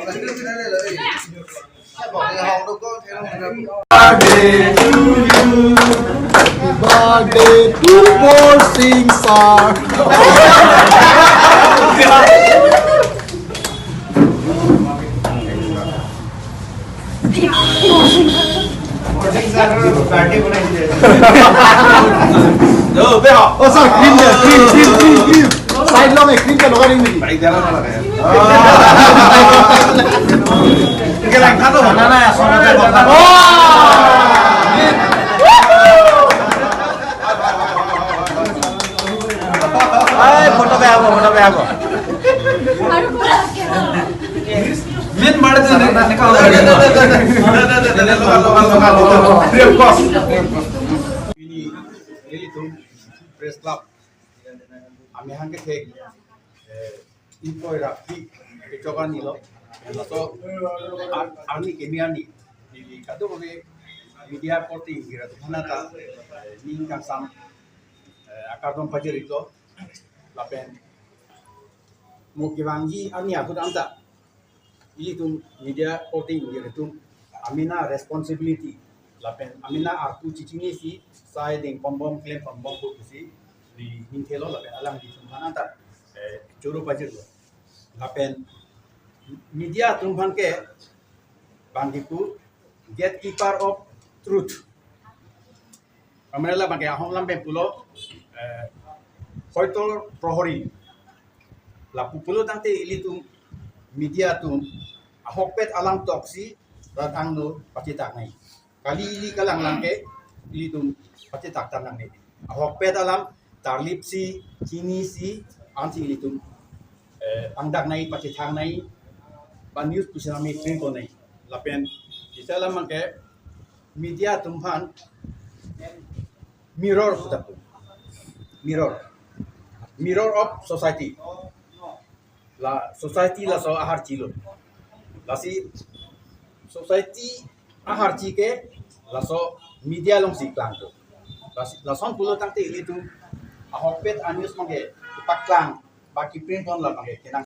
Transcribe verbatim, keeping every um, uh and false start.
Birthday to you. Birthday to Borsing sir. Oh, sir, cream de, cream, cream, cream, cream. Side lo main cream ka loga ding niki. Ai, photo beh abo, photo beh abo. Main mare de ne, ne ka. Free of cost. Ini, ini tuh press club. Ami hang ke thek, eh, ingkoi ra phli kechok arni lo, laso ar-, arni keme arni, di kadokave media reporting gira tu hana ta, eh, ning kangsam, eh, akardom pajir iklo, lapen mo kevangji arni ahut anta ilitum media reporting ilitum amena responsibility lapen amena arpu chichinisi sai dengponbom klemponbom pusi di ning thelo lapen alanglitum aphan anta, eh, choro pajirlo. Lapen media atum aphan ke bangkipu gatekeeper of truth. Amrela bangke ahong lam pen pulo, eh, hoito prohori. Lapu pulo tangte ilitum media atum ahokpet alam toksi rat angno pachitak nai. Kali ili kalang lang ke ilitum pachitak tan nang nai. Ahokpet alam tarlip si, chini si, ansi ilitum, eh, pangdak nai, pachithang nai, ba news pusi nami print ko nai. Lapen, isa lam ke media atum aphan mirror puta pu. Mirror. Mirror of society. La society laso aharchi lo. Lasi society aharchi ke laso media alongsi klangpo. Lasi lason pulo tangte ilitum ahokpet a-news abangke paklang, ba keprint pon la abangke kenang.